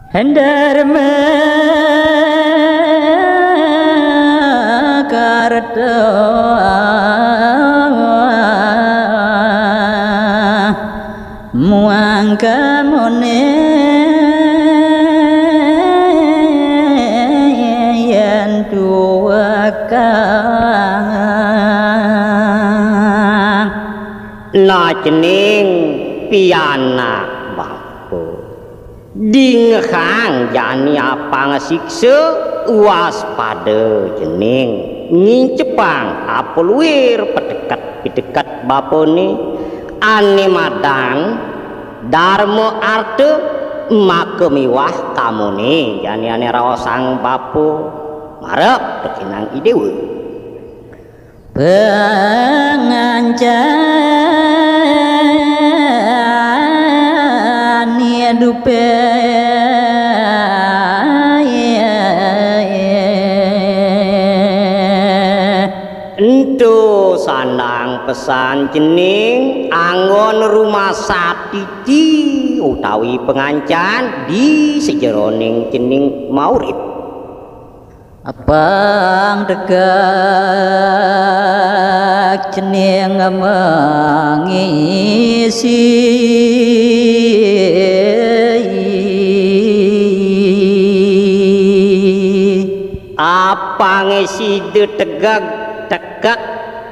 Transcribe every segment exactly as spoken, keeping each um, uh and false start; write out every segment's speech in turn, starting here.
Dharma karta muangkamone yen duwakang. Najening pianak bapa. Dingehang jani apang siksa, waspada jening ngincepang apa luir pedeket-pedeket bapane, ane madan darma arta maka miwah kamone jani ane raosang bapa marep tekenang idewa. Pangancan dupe ento sandang pesan cening anggon rumasa titi utawi pangancan di sajeroning cening maurip. Apang tegak cening mengisi. Apang sida tegak tekak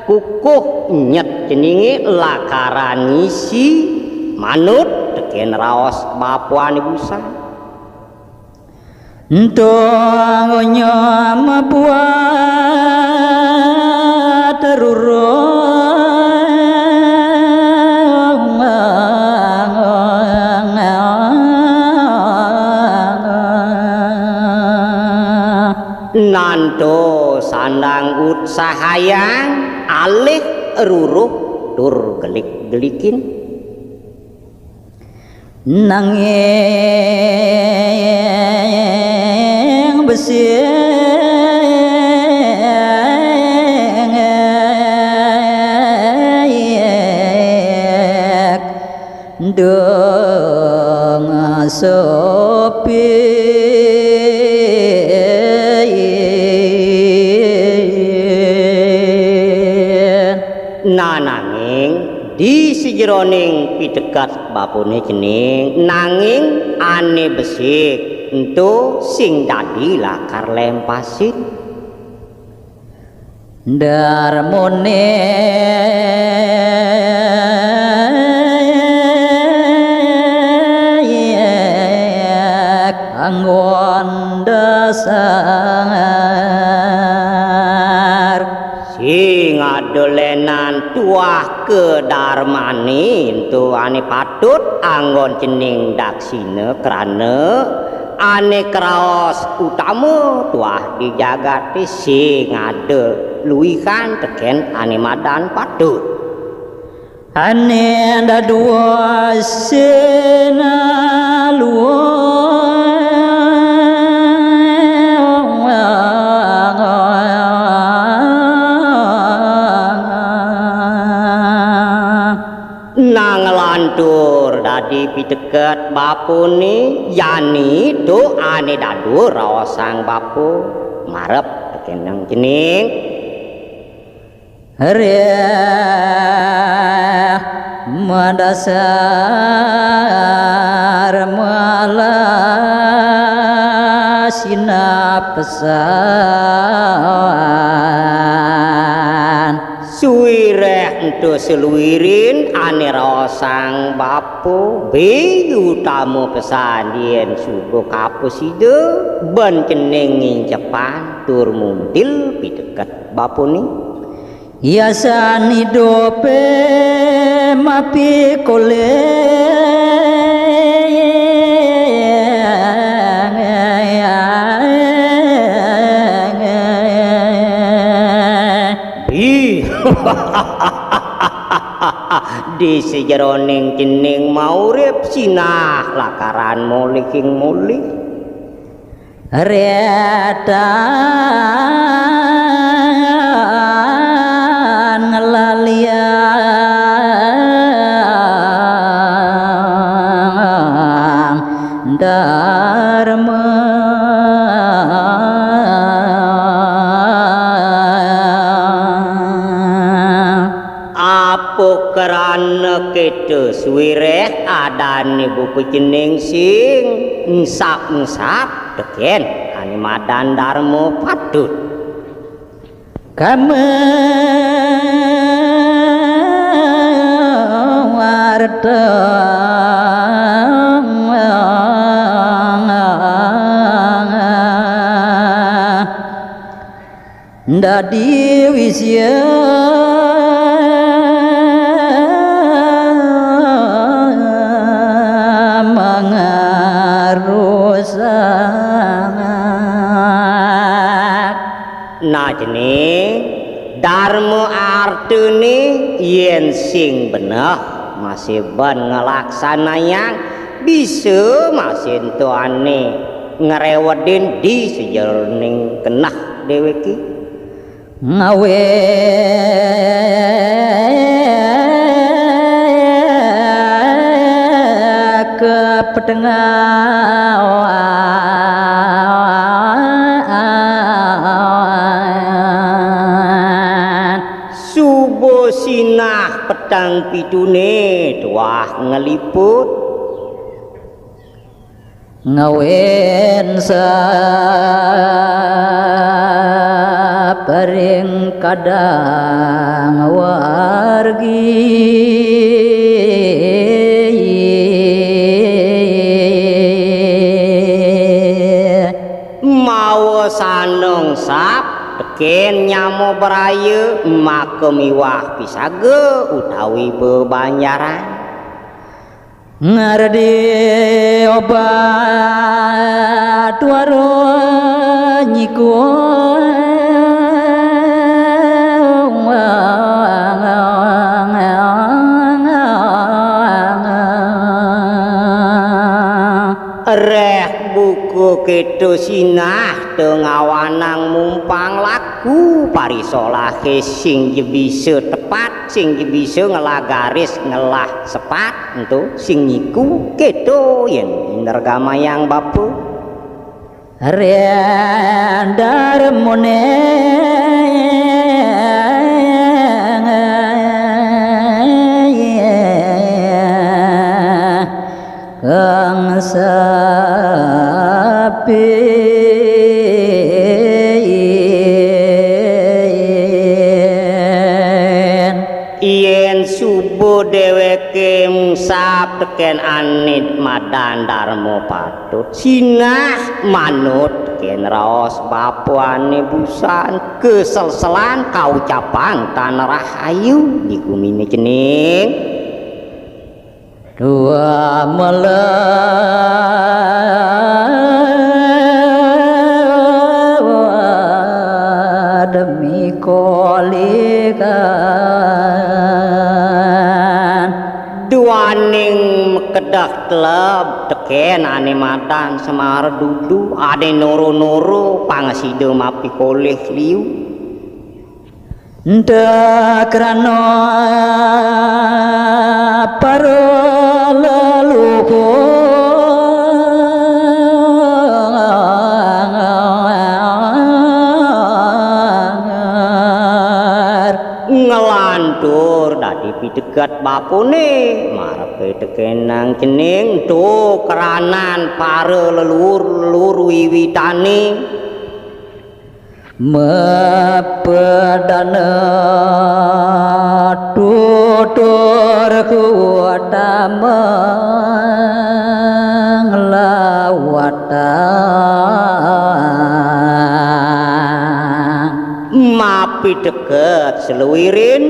kukuh nyet ceninge lakaran ngisi manut teken raos bapuane busan. Ento ngonyo mabuat rurung. Nanto sandang utsahayang alih ruruh tur gelik-gelikin. Nanging besik dong sepi. Nah, nanging di sajeroning piteket bapane cening, nanging ane besik ento sing dadi lakar lempasin. Darmone anggon dasar. Sing ada lenan tuah kadarmane ento ane patut anggon cening daksina krana ane kraos utama tuah di jagate sing ada luihan teken ane madan patut. Ane dadua sinaluang. Nah, nglantur dadi piteket bapane, jani to ane dadua raosang bapa marep tekenang cening. Reh madasar malah sinap pesan. Suwireh ento saluirin ane raosang bapa, be utama pesan yen suba kapasida, ben cening ngincepan tur muntil piteket bapane. Yasan idupe mapikoleh. Ih, di sajeroning cening maurip sinah lakaran molihing molih. Retan ngelaliang dan Darma. Apa krana kéto suwireh adané buka cening sing engsap-engsap tekén ané madan darma patut. Kama warta dadi wisya mangarusak. Nah, cening darma artané yén sing beneh masih ben nglaksanayang, bisa masih ento ané ngréwedin di sajeroning keneh déwéké. Ngawé kepetengan. Suba sinah peteng pituné tuah ngliput. Ngawin sapring kadang wargi. Mawa sanong sap tekén nyama braya maka miwah pisaga utawi bebanjaran. Ngardi obat wara nyiku. Reh buka kéto sinah teu ngawanang mumpang laku parisolahé sing ja bisa tepat, sing ja bisa ngelah garis, ngelah sepat. Ento sing nyiku kéto yén inergamayang bapa. Rendar muné kang sapi. Yén suba déwéké engsap tekén ané madan darma patut, sinah manut tekén raos bapa ané busan, kaselselan kaucapang tan rahayu di guminé cening. Dua mela demi kolikan. Duaning makedah teleb tekén ané madan semara dudu, ané nuru-nuru pang sida mapikolih liu. Enta krana para leluhur nglantur dadi piteket bapané, marep tekénang cening ento kranan para leluhur-leluhur wiwitané. Mapadana tutur utama nglawatang. Mapiteket saluirin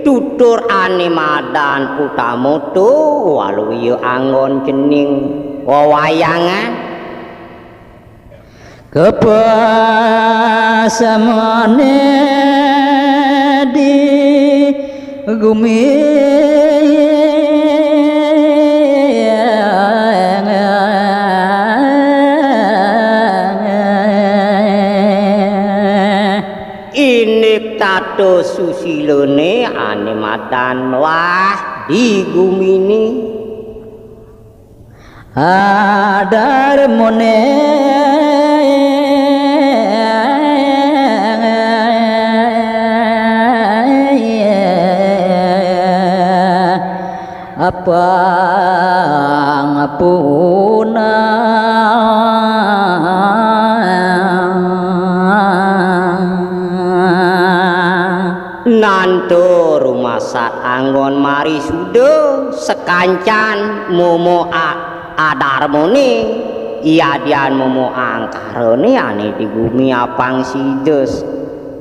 tutur ané madan utama to waluya anggon cening wewayangan. Kapasamane di gumi. Indik tata susilane ane madan melah di gumine. Adarmone apang puna. Nanto rumasat anggon marisuda sakancan momo a-, adarmone, yadian momo angkarane ane di gumi apang sida.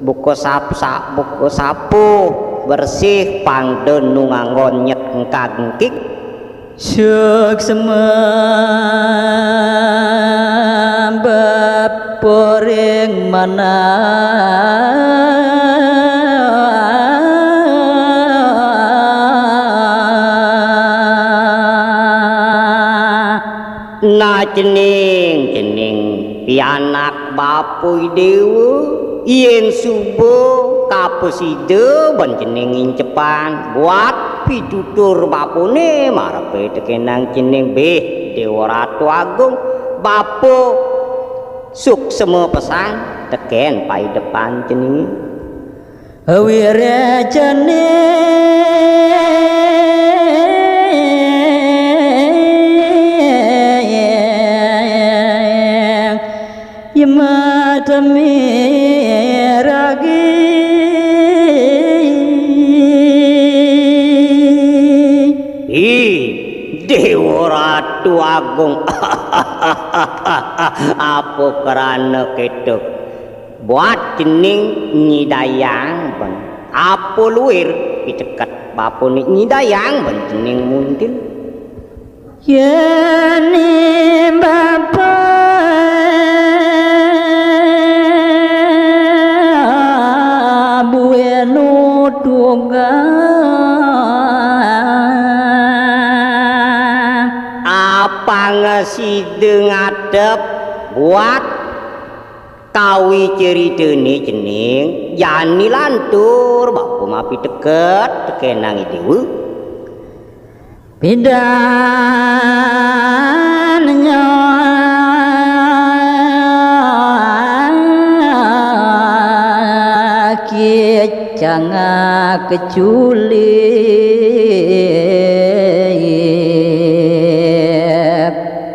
Buka sap-, sap-, buka sapuh, bersih, pang den nu nganggon nyet engkag engkik. Suksma bapa ring manah. Nah, cening, cening pianak bapa Dewa, yen suba kaprasida ban cening incepan buat pitutur bapane, marepe tekenang cening, bih Dewa Ratu Agung, bapa suksma pesan teken paidepan cening. Wireh cening Yema temi ragi. Ih, Dewa Ratu Agung. Apa krana keto? Buat cening nyidayang ban. Apa luir piteket bapane nyidayang ban cening muntil? Yene bapa buenu tugang. Apang sida ngadep buat kawi ceritane cening, jani lantur bapa mapiteket tekenang Dewa. Pidan nyaki cangak keculik.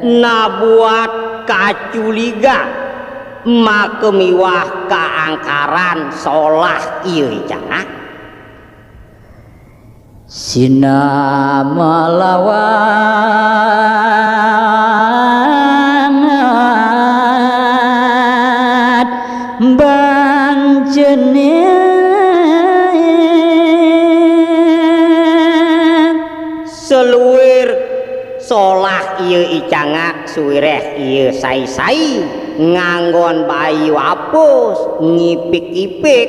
Nabuat kaculigan maka miwah kaangkaran solah iya icangak. Sinama lawangat ban cening. Saluir solah iya icangak, suwireh iya sai-sai nganggon bayu apus, ngipik-ipik,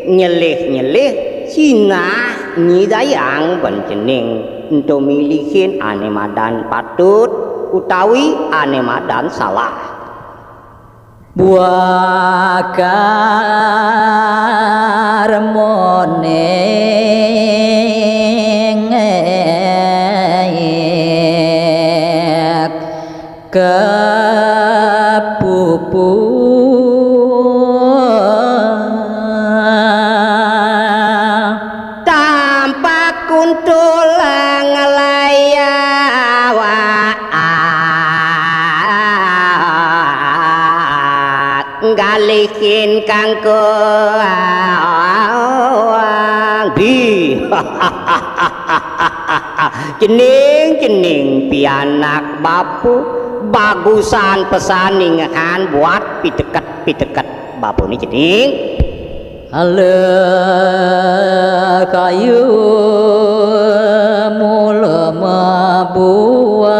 nyelih-nyelih, sinah nyidayang ban cening ento milihin ane madan patut utawi ane madan salah. Buakar moneng kepupu. Tampak kuntul ngelayawa galihin kangkung. Di. Cening, cening pianak bapa, bagusan pesan ningehan buat piteket-piteket bapane cening. Alekayu mula mabuang.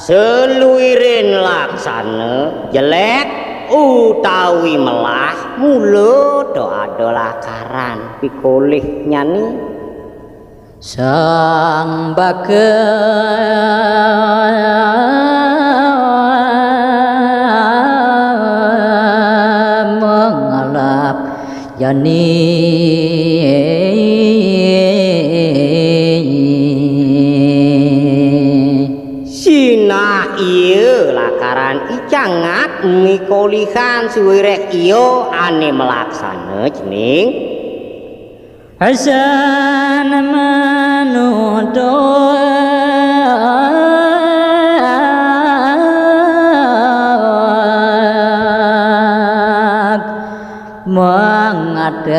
Saluirin laksana jelek utawi melah, mula to ada lakaran pikolih nyani. Sang baka mengalap jani. Karan I Cangak mikolihan suwiréh ia ané malaksana cening. Hasan manutuak mangadak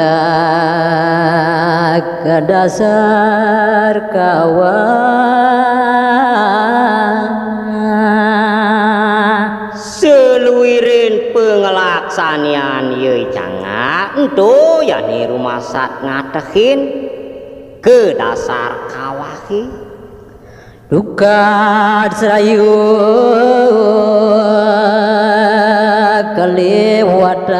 dasar kawa. Saluiring panglaksanaan ia I Cangak, ento jani rumasat ngatehin ka dasar kawahé. Tukad serayu kaliwatan.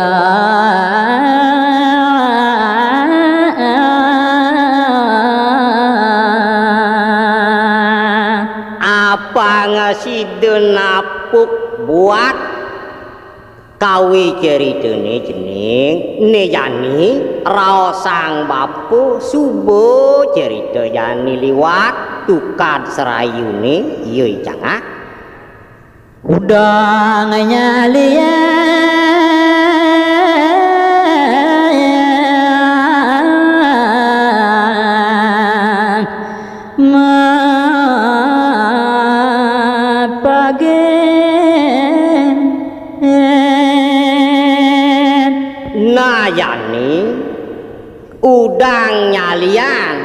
Apang sida napuk buat kawi ceritané cening, né jani raosang bapa suba cerita jani liwat tukad serayuné ia I Cangak. Udang nyalian mapagin. Nah jani udang nyalian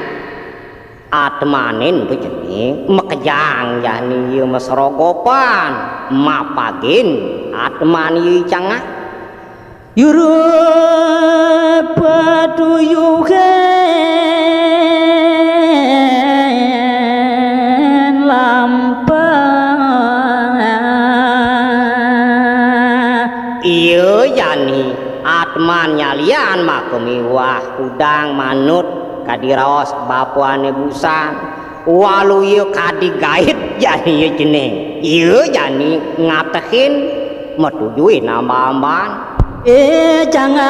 atmané ento cening, makejang jani ia masrogopan, mapagin atmané ia I Cangak. Yura patuyuhan lampah. Ia jani atman nyalian maka miwah udang manut kadi raos bapané busan. Waluya kadi gait jani ia cening. Ia jani ngatehin matuju inamba-amban. I Cangak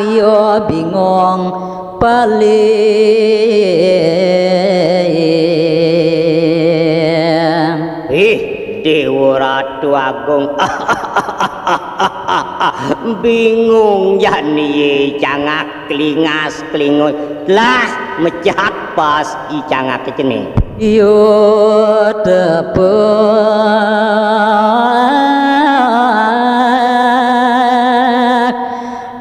ia bingung paling. Ih, Déwa Ratu Agung. Bingung jani ia I Cangak, klingas-klingus. Lah, mecat pas I Cangak cening. Ia tepuk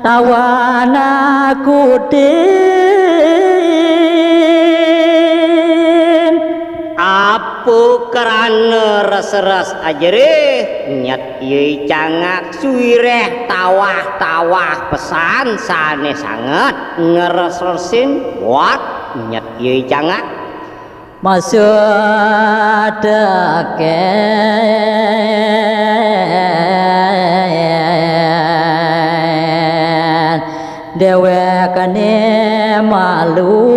tawan aku din. Apa krana res-res ajerih, nyet ia I Cangak suwiréh tawah-tawah pesan sané sanget ngres-resin, wat, nyet ia I Cangak. Masa tekén déwék ané malu.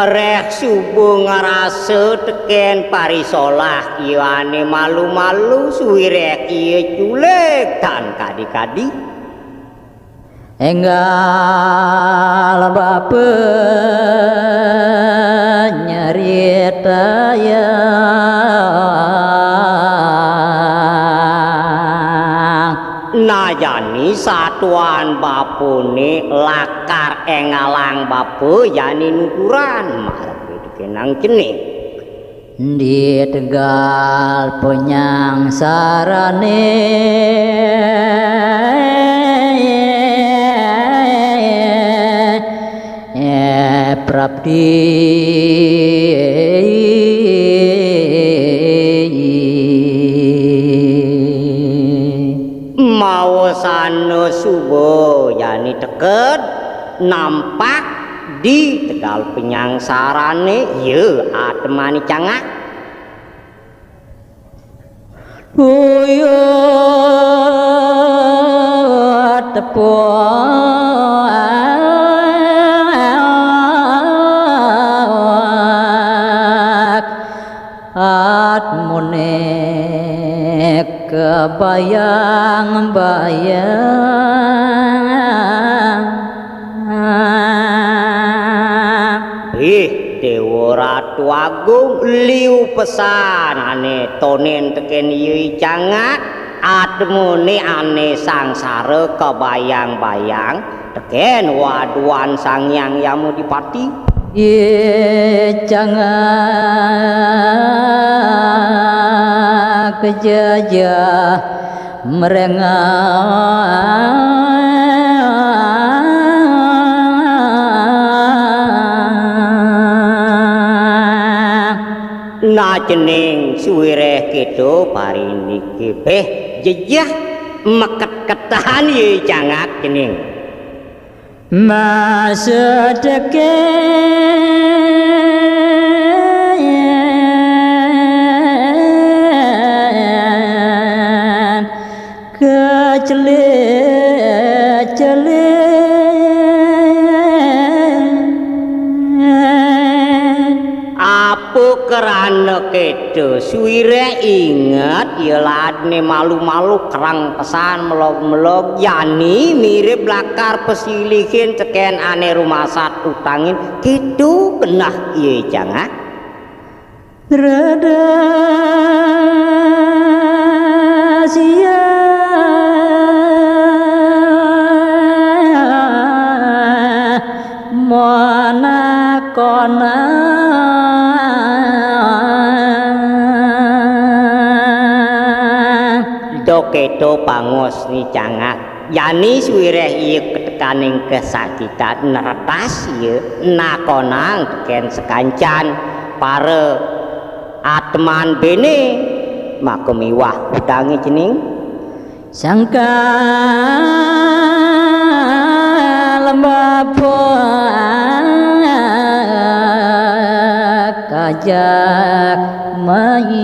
Réh suba ngrasa tekén parisolah ia ané malu-malu, suwiréh ia culik tan kadi-kadi. Énggal bapa nyaritayang. Nah jani satuan bapané lakar énggalang bapa jani nuturan, marep kénang cening. Di tegal panyangsarané prapti. Mawasana suba jani teked nampak di tegal panyangsarané, ia atmané cangak. Uyut tepuk atmuné kabayang-bayang. Agung liu pesan ané tonin tekén Yé Cangak, atmané ané sangsara kabayang-bayang tekén waduan Sang Hyang Yamadipati. Yé Cangak jejeh merengah. Nah cening suwiréh kéto parindiké béh jejeh maketketan Yé Cangak cening. Maksud tekén kecelik-celik. Apa krana kéto, suwiréh inget, ya ladné malu-malu, kereng pesan, melog-melog, jani mirib lakar pasilihin tekén ané rumasat utangin, kéto keneh Yé Cangak. Rada sia manakona. Ento kéto pangosné Cangak. Jani suwiréh ia ketekaning kasakitan, neretas ia nakonang tekén sakancan para atman béné, maka miwah kudangé cening. Sangkal babak kajak mai.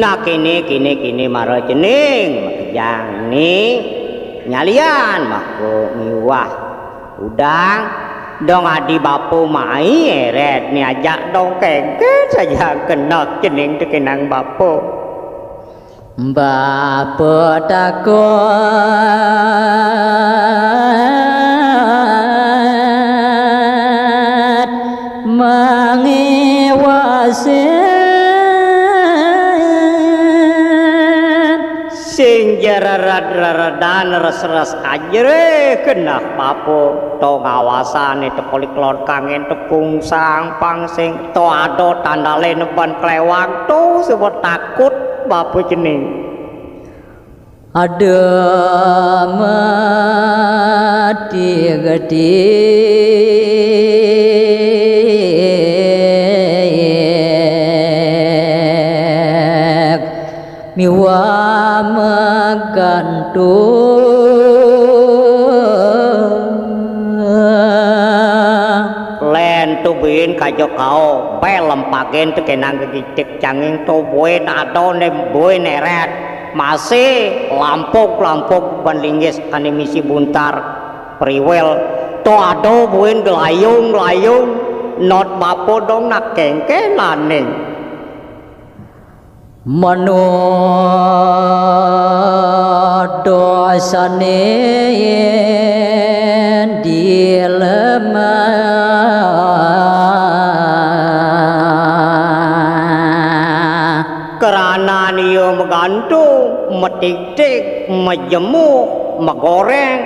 Nah, kéné, kéné, kéné mara cening, makejang né nyalian, maka miwah kudang, dong adi bapa mai, eret né ajak dong kéngkén saja keneh cening tekénang bapa. Bapa takut mangiwasin. Sing jerered-reredan res-res ajrih keneh bapa, to ngawasané, to kolik lor kangin, to kungsang pangsing, to ada tandalé neban klewang, to suba takut bapa cening. Ada mati gedé miwah magantung. Lén to buin kaja kao, bé lempagin tekénang gegitik canging to buin ado né buin eret. Masih lampug-lampug ban linggis ané misi buntar priwil. To ado buin glayung-glayung, not bapa dong nak kéngkénané. Manu dosané dilemah. Keranan ia magantung, matigtig, majemuh, magoréng,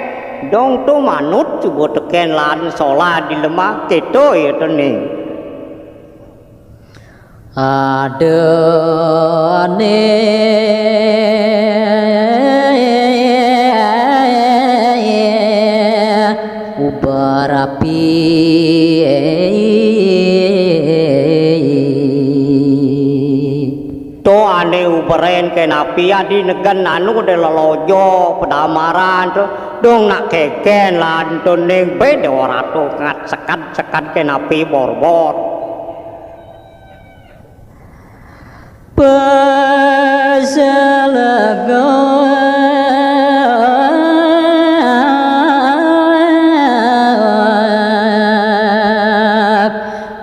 dong to manut suba tekén lan solah dilemah, kéto ia to ning. Adané ubar api. To ané uberin kén api, adi negen anu dé lelojo, pedamaran to, dong nak kéngkén lan to ning bé dé ora to ngat sekad-sekad kén api bor-bor. Paselegot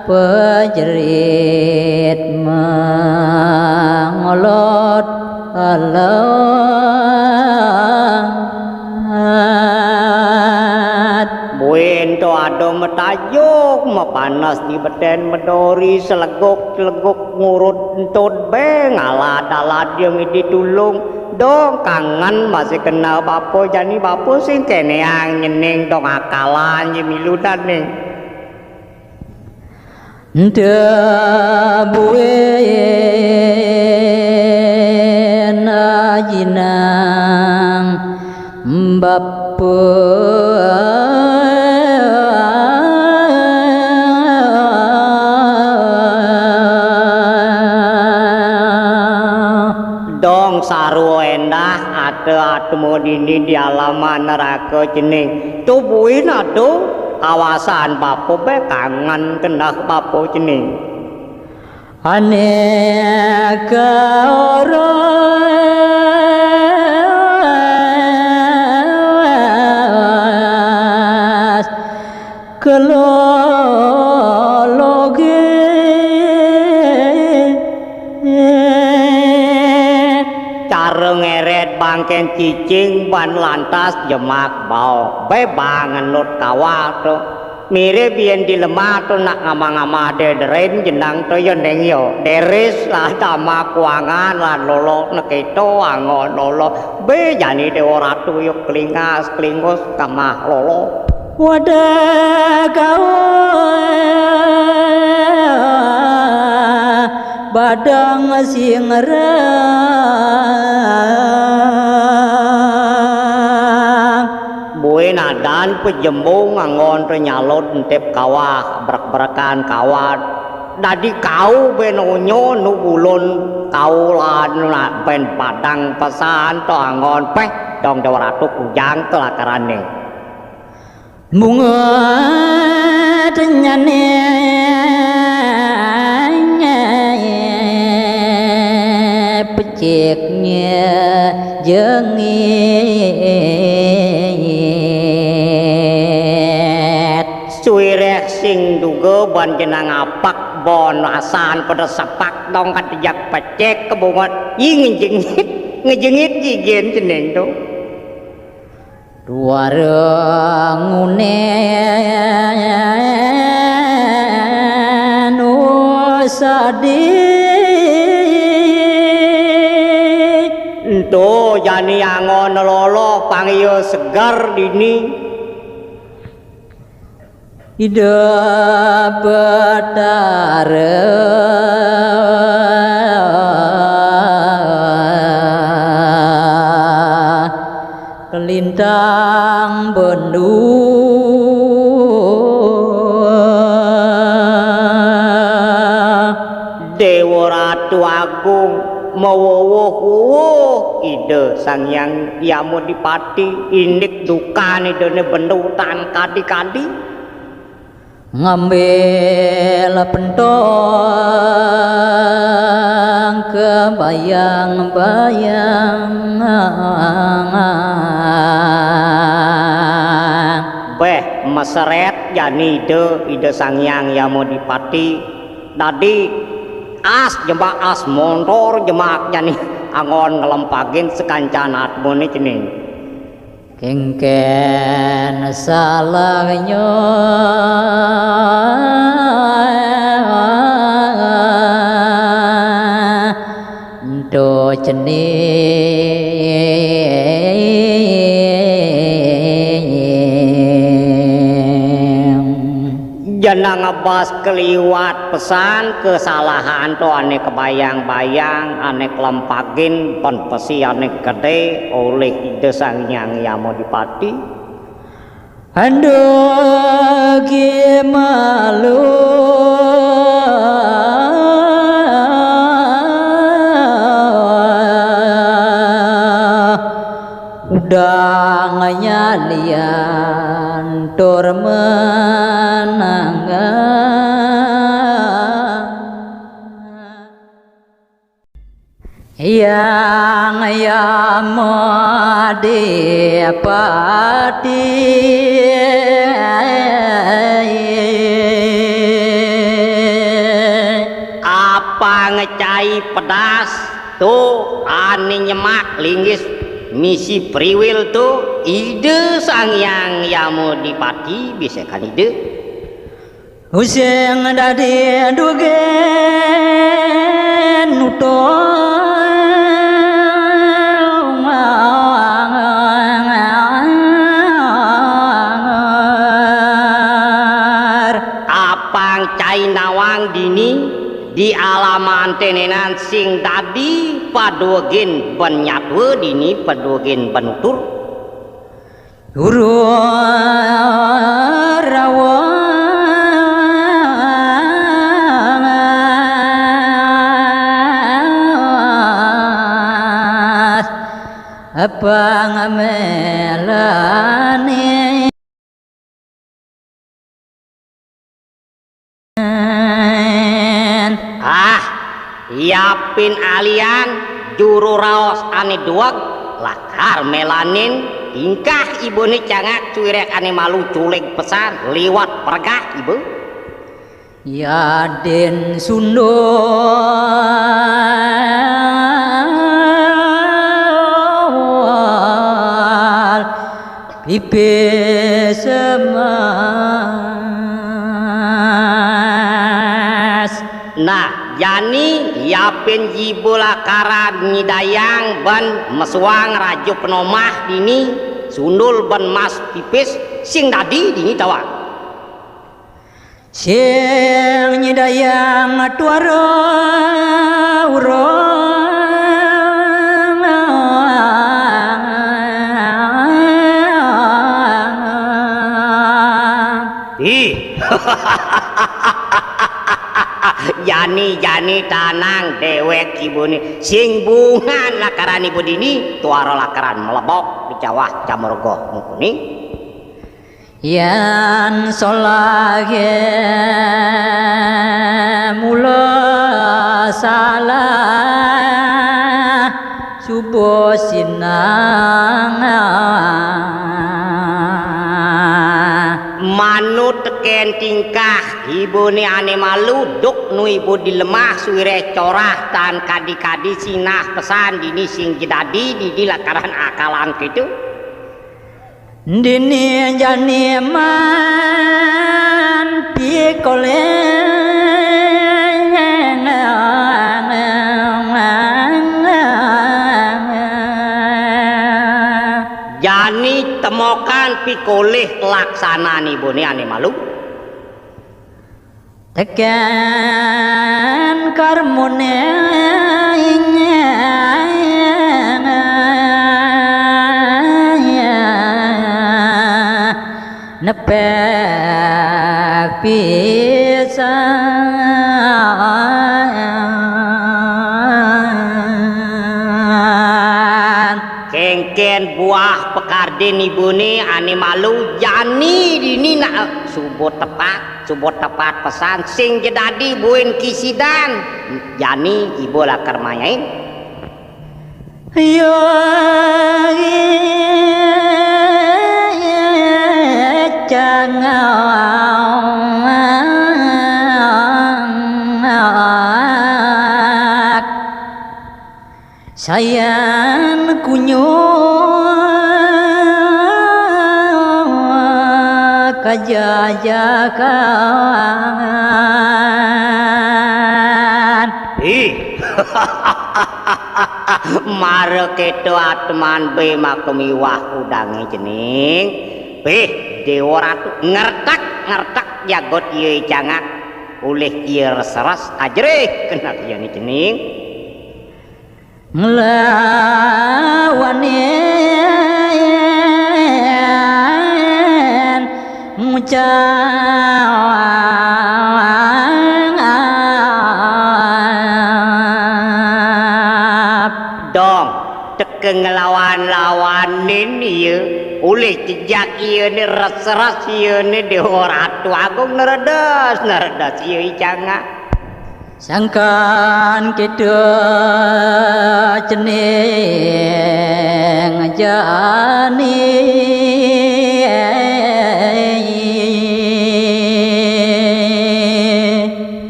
pajerit mangolot alat. Ayo, mapanas di beten medori, seleguk-seleguk ngurut entut be, ngalad-alad yang ditulung. Dong kangen masih kenal bapa, jani bapa sing keneang nyening dong akalan je miludan ning. Ento buin ajinang bapa. Dong sarua endah ate atma dini di alaman neraka cening. Tu buin ado kawasan bapa be kangen kendah bapa cening. Aneka oras kelologe. Cara ngeret bangken cicing ban lantas jemak bau. Be bangen lut kawah tu. Mirip yen di lemah tu nak ngamah-ngamah dederen jenang tu yo neng yo. Deres lah tamah kuangan lah lolo nekito angon lolo. Be jani Dewa Ratu yo kelingas, kelingos tamah lolo. Wadah kau badang singrang. Buin adan pejembung anggon tu nyalud entip kawah, brek-brekan kawat. Dadi kau ben onyo nu bulun kau lan nak ben padang pesan to anggon peh dong Dewa Ratu kujang kelakarane. Munga tenyane peciknya jengit. Suireh sing duga ban jenang apak bon asan pada sepak dong kat jak pecik kebungot. Ih, ngejengit, ngejengit jigen jeneng tu. Duara ngunen usadi. Ento jani angon lolo pang iya segar dini. Ida Betara kelintang bendu. Dewa Ratu Agung mawuwuh-wuwuh Ida Sang Hyang Yamadipati, indik dukan Idane bendu tan kadi-kadi. Ngambil pentong kebayang-bayang. Beh, meseret jani Ida, Ida Sang Hyang Yamadipati. Dadi as jemak as montor jemak jani anggon ngelempagin sekancan atmane cening. Kengken salahnyo ento cening. Jangan ngebas keliwat pesan kesalahan tu ane kebayang-bayang, ane kelempagin, pon pesi ane gede oleh Ida Sang Hyang Yamadipati. Ando ki malu udang nyalian tur menanggang. Hyang Yama Dipati. Apa ngecai pedas tu ane nyemak linggis misi priwil tu Ida Sang Hyang Yama Dipati bisakan Ida. Sing dadi dugen nutur. Apang cai nawang dini di alaman tenenan sing dadi paduegen ben nyatua dini paduegen ben nutur. Guru rawas pangamelane. Ah, yapin alian juru raos ane dueg lakar melanin tingkah ibune cangak cuirek ane malu culeg pesan liwat pergah ibu. Yadin sundul pipis emas. Nah, jani yapin jiba lakaran nyidayang ben mesuang raju penomah dini sundul ben mas pipis sing dadi dini tawang. Sing nyidayang tuara urang. Ih. Jani, jani tanang dewek ibune. Sing bungan lakaran ibu dini, tuara lakaran melebok di cawah camurgoh mengkuni. Yan solahe mula salah subuh sinang. Manut teken tingkah ibune ane malu duk nu ibu dilemah suwireh corah tan kadi-kadi sinah pesan dini sing jedadi didi lakaran akalan kitu. Dini jani man pikoleh. Jani temokan pikoleh laksanan ibune ane malu. Teken karmone nepek pisan. Kengken buah pekardin ibune ane malu jani dini nak subuh tepat. Suba tepat pesan sing jedadi buin kisidan. Jani iba lakar mayain. Yo, cangak. Sayan kunyuk kajajakan. Ih. Mara keto atman be maka miwah kudange cening. Pih, Dewa Ratu ngertek-ngertek jagot iya cangak. Ulih iya reseres ajrih kena iya ni cening. Nglawanin ngucap. Dong, teka nglawan-lawanin iya, ulih jejak iya ni res-res iya ni Dewa Ratu Agung neredes, neredes iya icangak. Sangkan kita cening jani.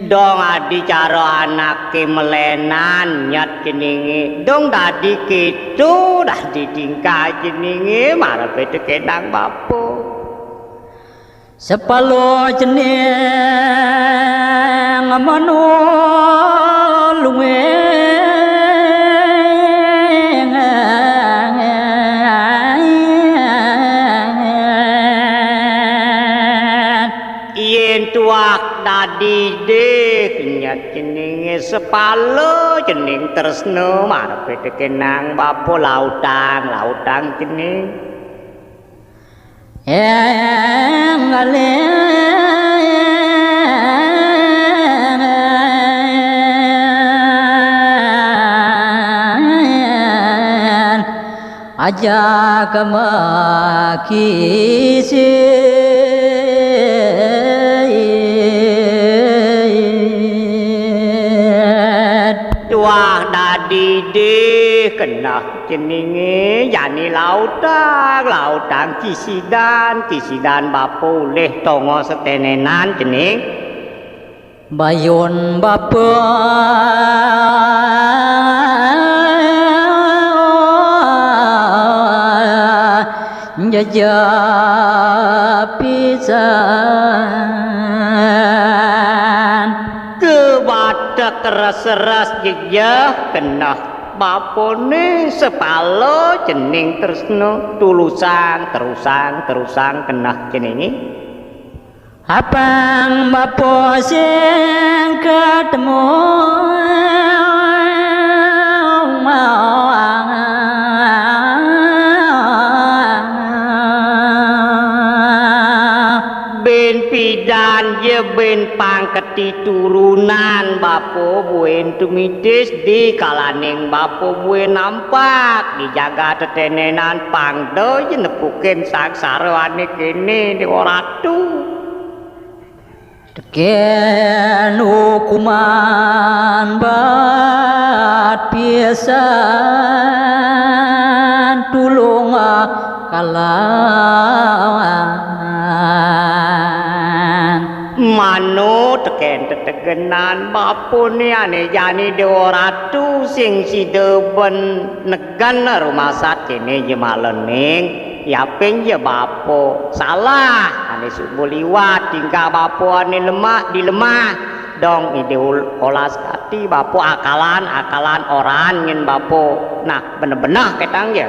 Dong adi cara anake melenan nyat ceninge. Dong dadi keto dadi tingkah ceninge, mara bete kenang bapa. Sepalo cening manulunging. Yén tuah dadi dih kenyat ceningé sepalo cening tresna marep tekenang bapa lautang, lautang cening. Ing ngalih ajak makisid. Tuah dadi dih keneh ceningé jani lautang, lautang kisidan, kisidan bapa ulih tongos tetenenan cening. Bayun bapa jejeh pisan. Kebatek res-res jejeh keneh bapané sepalo cening tresna tulusang, terusang, terusang keneh ceningé. Apang bapa sing katemu. Bin pidan ya bin pang keti turunan bapa buin tumitis di kalaning bapa buin nampak di jagat tetenenan pang da ya nepukin sangsara ané kéné Déwa Ratu. Tekén hukuman bat pisan tulung kalawan. Manut tekén tetegenan bapané ané jani Déwa Ratu sing sida ben negen rumasat kéné jemalaning. Yapin ya bapa salah ané suba liwat tingkah bapa ané lemah di lemah. Dong idé ul-, olas ati bapa akalan, akalan oran nyén bapa. Nah, beneh-beneh ketang ya.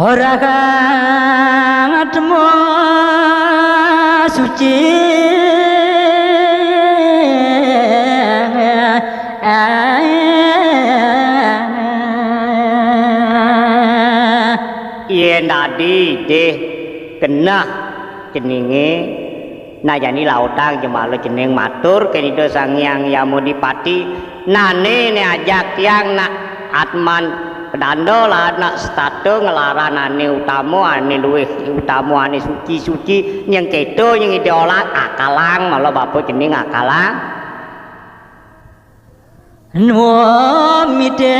Ora kang atma suci. Yén dadi dih keneh ceningé, nah jani lautang jemala cening matur kén Ida Sang Hyang Yamadipati, nané né ajak tiang nak atman pedanda lah nak setata ngelaran ané utama, ané luwih utama, ané suci-suci, nyén kéto nyén ida olah akalang, mala bapa cening akalang. Numitis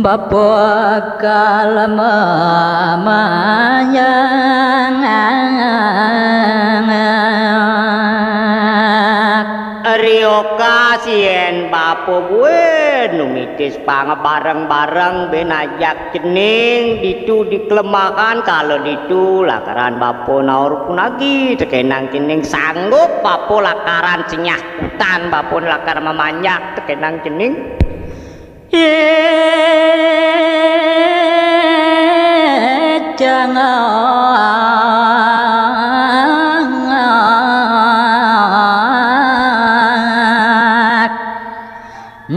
bapa kal mamanyang. Riokas yén bapa buin numitis pang bareng-bareng bin ajak cening ditu di kelemahan kala ditu lakaran bapa naur punagi tekenang cening sanggup bapa lakaran senyah kutan bapa lakar mamanjak tekenang cening. Ih, cangak.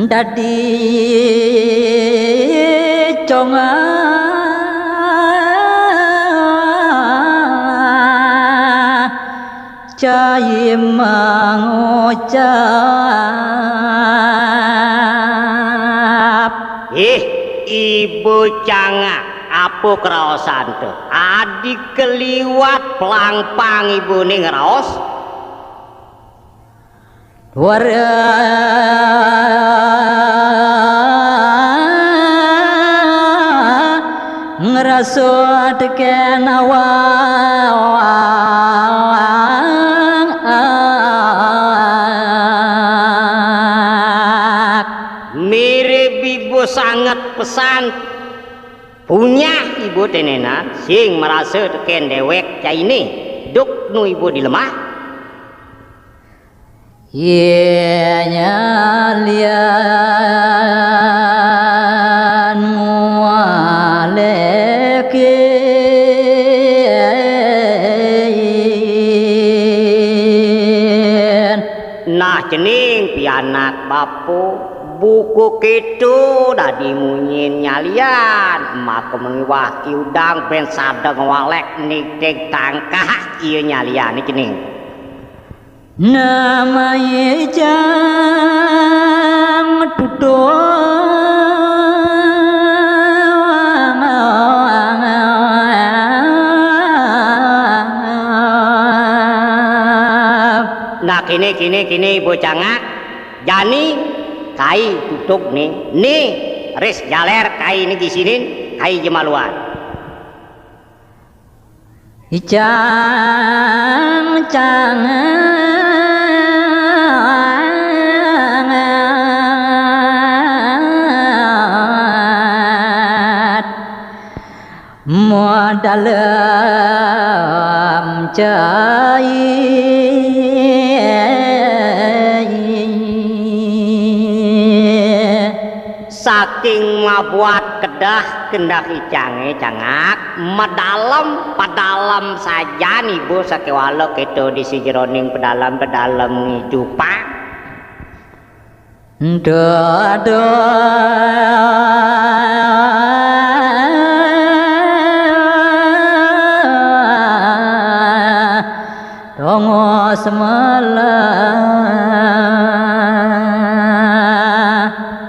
Dadi congah cai mangucap. Ih, ibu cangak, apa kraosan to? Adi kaliwat plampang ibuné ngraos. Wara ngrasa tekén awak. San punyah iba tenenan sing marasa tekén déwék cainé, duk nu iba di lemah. Yé nyalian ngualékin. Nah, cening pianak bapa, buka kéto dadi munyin nyalian, maka miwah I Udang bén sada ngwalék nitih tangkah ia nyaliané cening. Namai jang tutung. Nah, kéné, kéné, kéné, Iba Cangak, jani kai tutug né, né ris jaler kai né gisinin, kai jemaluan. Icang cangat madalem cai. Saking mabuat kedah kendah icangé Cangak, madalem padalem sajan iba sakéwala kéto di sajeroning padalem-padalem ngidupan. Dada tongos melah.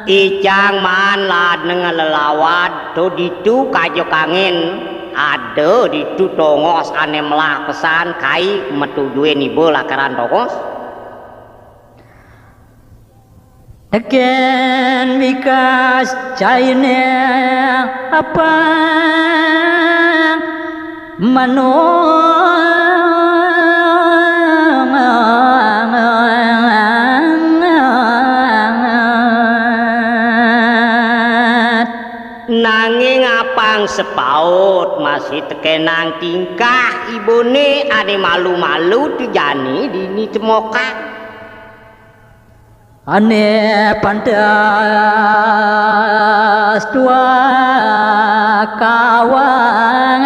Icang maan ladnga lelawad to ditu kaja kangin, ada ditu tongos ané melah pesan kai matujuin iba lakaran tongos. Tekén bikas cainé apang manungat. Nanging apang sepaut masih tekénang tingkah ibané ané malu-malu tu jani dini temokang. Ané pantes tuah kawang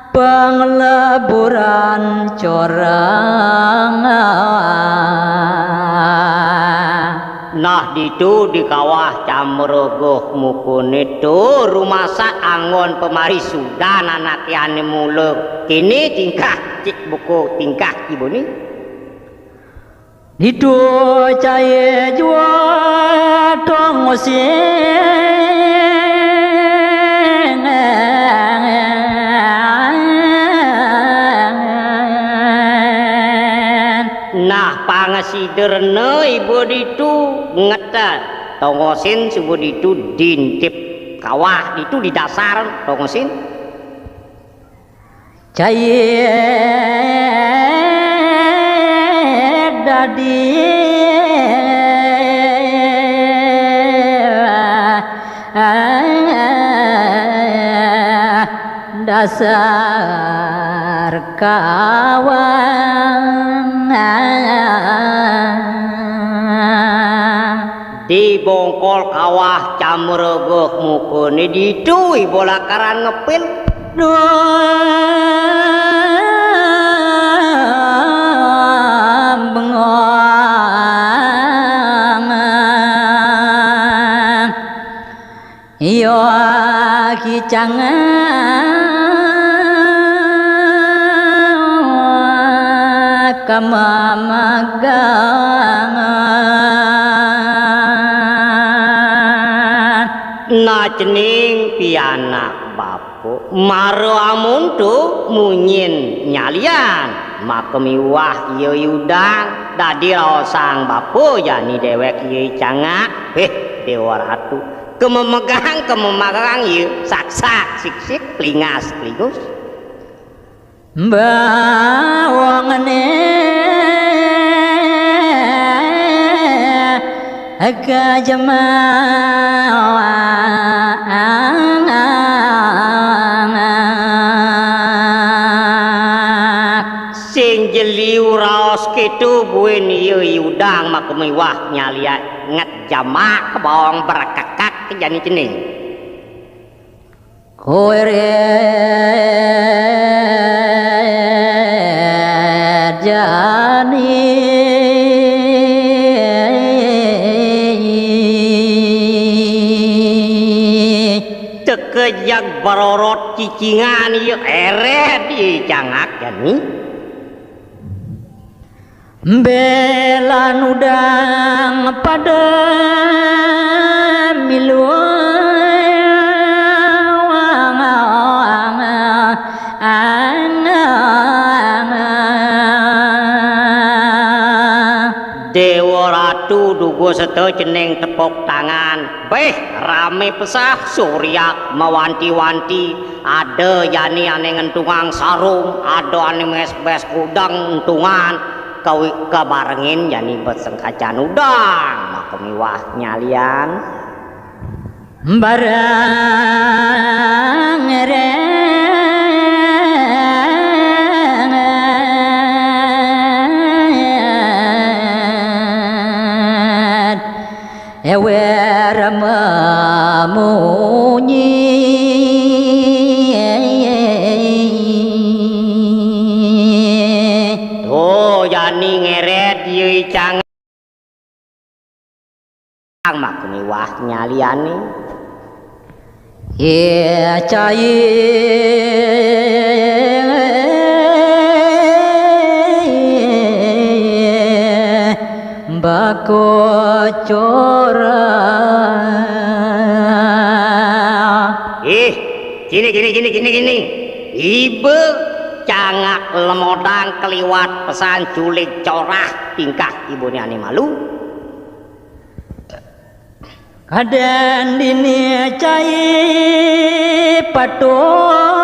pangleburan corang. Nah, ditu di kawah Camreguh Mukuné to rumasak anggon pamarisudan anaké ané mula kéné tingkah cik buka tingkah ibané. Ditu cai jua tongosing. Nah, pangasiderna iba ditu ngetet tongosin suba ditu dintip kawah ditu di dasar tongosin. Cai dadi dasar kawang. Di bongkol kawah Camreguh Mukuné ditu iba lakaran ngepil. Duh, bengong. Iya kicang kama magang. Nah, cening pianak bapa, mara amun to munyin nyalian, maka miwah iya Yudang dadi raosang bapa jani déwék iya Cangak. Héh, Déwa Ratu, kama megang, kama magang iya, saksak, siksik, plingas, plingus. Bawangné Teka jemaah. Sing jeliu raos kéto buin ia I Udang maka miwah nyalian nget jamak bawang brekekak jani cening. Koeret jani. Teka jag barorot cicingan ia eret ia cangak jani. Bélan udang pada miluang. Déwa Ratu duga seta cening tepuk tangan. Béh, ramé pesah suriak mawanti-wanti. Ada jani ané ngentungang sarung, ada ané mésbés kudang entungan, kawi-, kabarengin jani besengkacan udang, maka miwah nyalian. Barang eret. Ewer mamunyi. Oh, jani ngeret ia cangak. Mak miwah nyaliané. Ia cai bakocora. Ih, gini, gini, gini, gini, gini. Iba cangak lemodang kaliwat pesan culik corah tingkah ibané ané malu. Kadén dini cai patuh.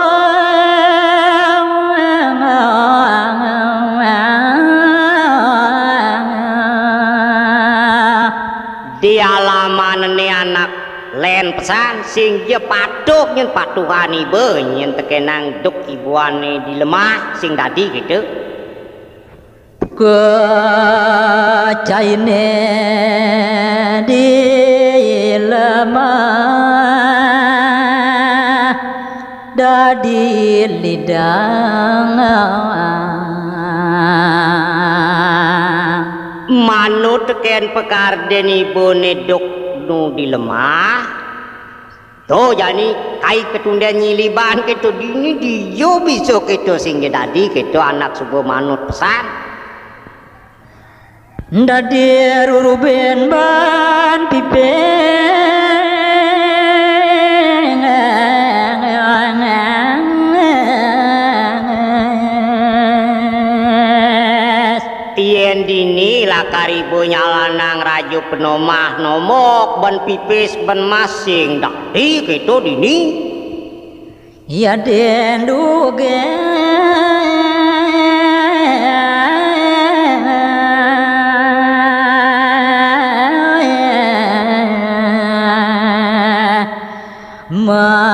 Di alaman né anak lén pesan, sing ja patuh nyén patuhan iba, nyén tekénang duk ibuané di lemah, sing dadi kéto. Kecainé di lemah dadi lidang. Manut tekén pakardén ibané duk nu di lemah. To jani kai katundén nyiliban kéto dini, dija bisa kéto sing ja dadi kéto anak suba manut pesan. Dadi rurubin ban pipis. Yén dini lakar iba nyalanang raja penomah nomok ban pipis ban mas sing dadi kéto dini. Yadin dugas. Mangakal.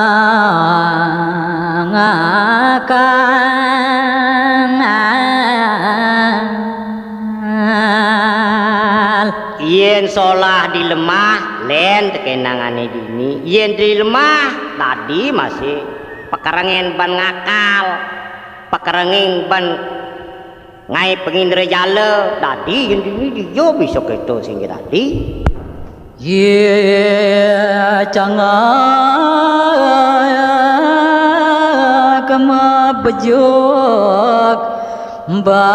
Yén solah di lemah, lén tekénangané dini. Yén di lemah, dadi masih pakarengin ban ngakal, pakarengin ban ngaé pangindrajala, dadi yén dini dija bisa kéto sing ja dadi. Yé cangak mabejuk ba.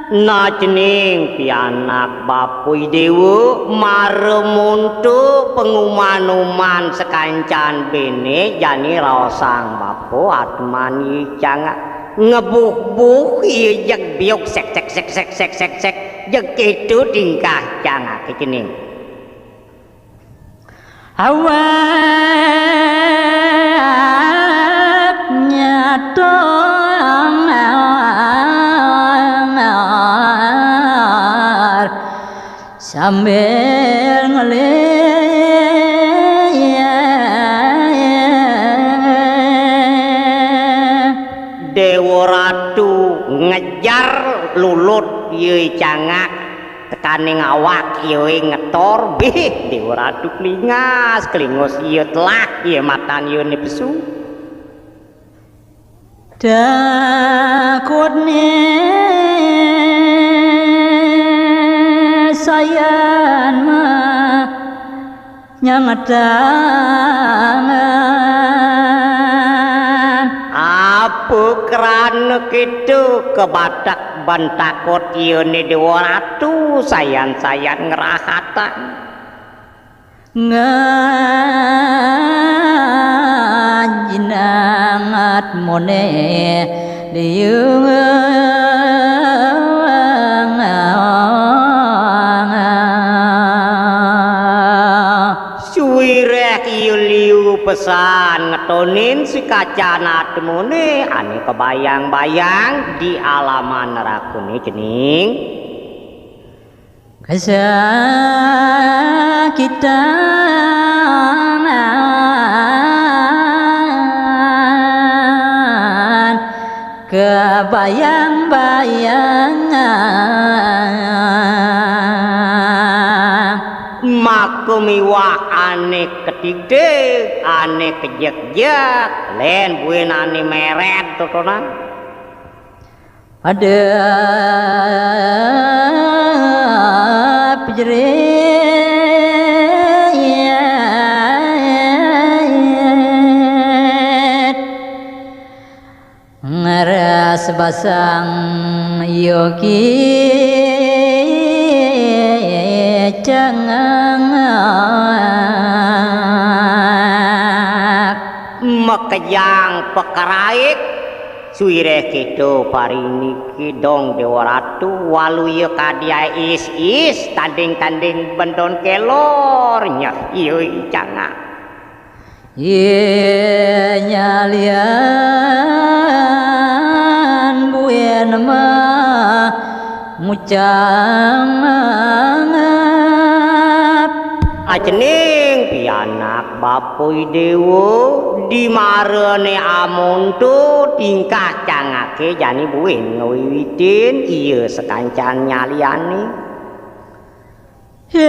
Nah, cening pianak bapa I Déwa, mara monto panguman-uman sakancan béné jani raosang bapa atman I Cangak. Ngebuh-buh ia jeg biuk sek, sek, sek, sek, sek, sek, jeg kéto tingkah Cangak cening. Awak nyata. Sambil ngelih. Déwa Ratu ngejar lulut iya cangak tekaning awak iya ngetor, bih, Déwa Ratu klingas, klingos iya telah, iya matan iya pesu. Takutné sayan mah nyangetangan. Apa krana kéto kabatek ban takut iyané Déwa Ratu sayan-sayan ngrahatang. Ngajinangat moné liung. Suwiréh iya liu pesan ngetonin sikacan atmoné ané kabayang-bayang di alaman nerakané cening. Kasakitan, kabayang-bayangan. Maka miwah ané ketitig, ané kejegjeg, lén buin ané mérét totonan. Ada pejerit ngeras basang yogi cengengak. Makejang pakaraik. Suwiréh kéto pariniki dong Déwa Ratu, waluya kadi is-is tanding-tanding benton kelor nyeh iya i cangak. Iya nyalian buin mah ngucap. Ajening pianak bapa i déwa, di marané amonto tingkah cangaké jani buin ngawiwitin iya sakancan nyaliané. Hé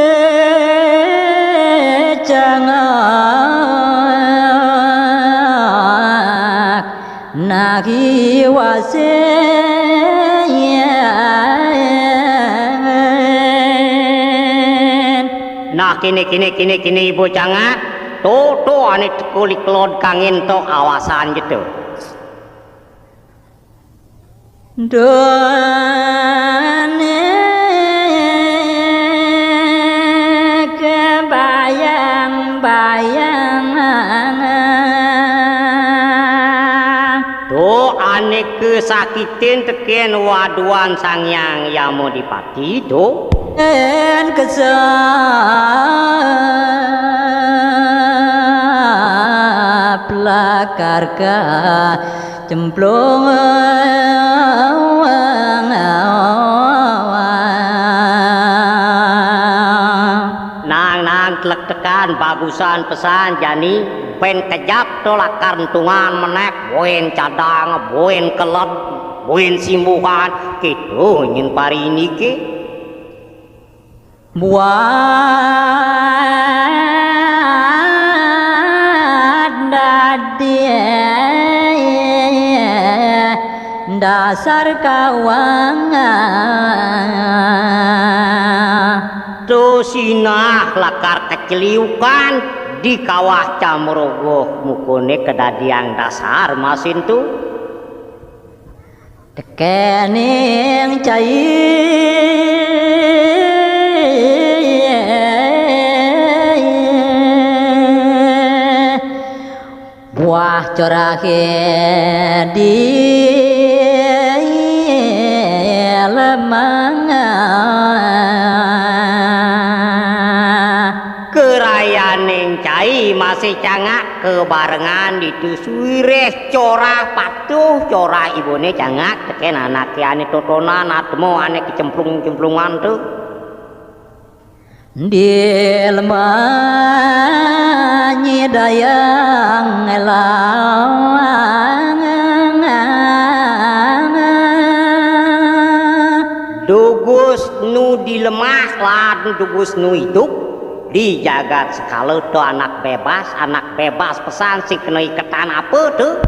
cangak, nagi wasé. Nah, kéné, kéné, kéné, kéné, ibu cangak. To, to, ané teka liklod kangin to, awasan ja to. Duh ané kabayang-bayangan. To ané kasakitin tekén waduan Sang Hyang Yamadipati, to. Yén kesep lakar ka cemplung. Nang, nang, tlektekan bagusan pesan jani, bén kejap to lakar entungan menék, buin cadang, buin keled, buin simbuhan, kéto nyén pariniké. Buat dadi dasar kawang. To sinah lakar keceliukan di kawah Camrogoh, mukoné kadadiang dasar masin to. Tekéning cai buah corahé di lemang. Kerayaning cai masih cangak kabarengan ditu suwiréh corah patuh, corah ibuné cangak tekén anaké ané totonan atma ané kecemplung-cemplungan to. Di lemah nyidayang elang. Dugus nu di lemah lan dugus nu idup, di jagat sekala to anak bebas, anak bebas pesan sing kena iketan apa to?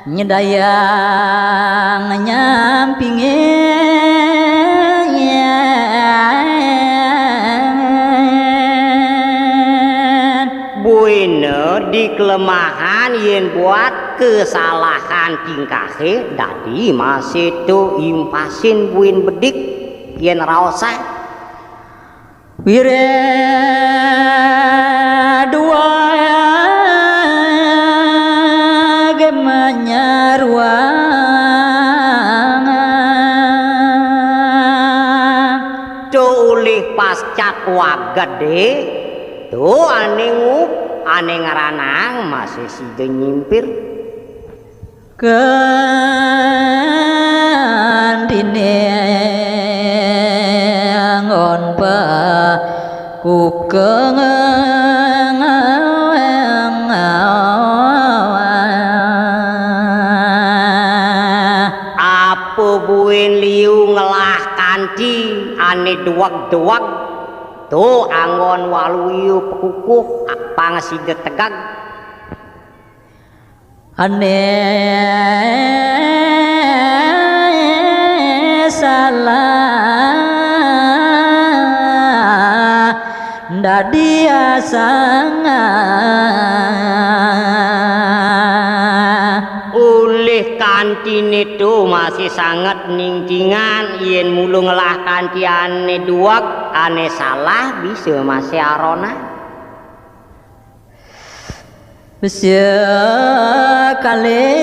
Nyedayang nyampingin. Buina di kelemahan yen buat kesalahan tingkahe dadi masih to impasin buin bedik yen raosah. Wiréh duwag manyaruang. To ulih pascat wagedé, to ané ngup, ané ngranang masih sida nyimpir. Kandiné anggon pakukeng. Apa buin liu ngelah kanti ané duweg-duweg, to anggon waluya pekukuh, apang sida tegeg. Ané salah dadi asang. Ulih kantiné to masih sanget ningtingan, yén mula ngelah kanti ané duweg, ané salah bisa masih aronan. Bisa kalih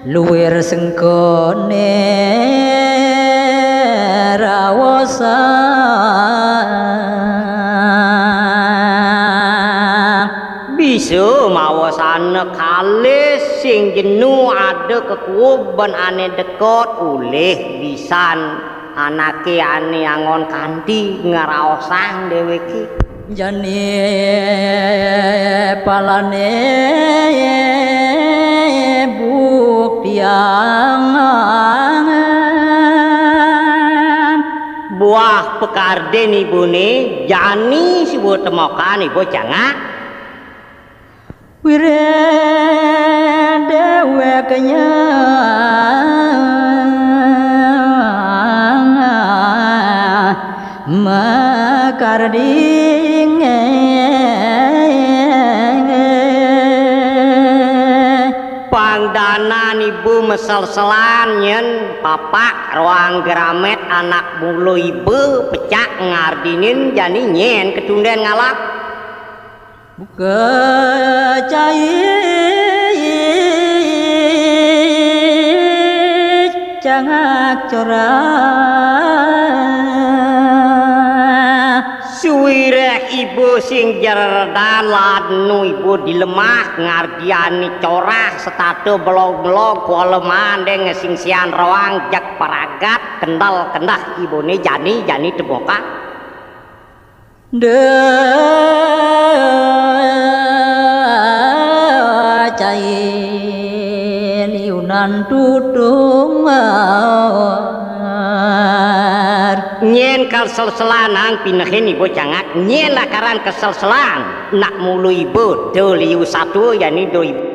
luir sengkoné raosan. Bisa mawasana kalih sing jenu ada kekuub ban ané dekot ulih bisan anaké ané anggon kanti ngraosang déwéké. Jani palané buktiang. Buah pakardin ibuné jani suba temokan ibu cangak. Wiréh déwék nyang makarding. Pangdanan ibu maselselan nyén papak roang Gramét anak mula iba pecak ngardinin jani nyén katundén ngalap. Buka cai cangak corah. Suwiréh iba sing jereredan lan nu iba di lemah ngardiani corah setata belog-belog kuala mandeng sing sian roang jeg paragat kendel-kendeh ibané jani, jani tebokak. Da cai liunan tutung. Nyén kaselselan ang pinehin iba cangak, nyén lakaran kaselselan nak mula iba da liu satua jani da iba.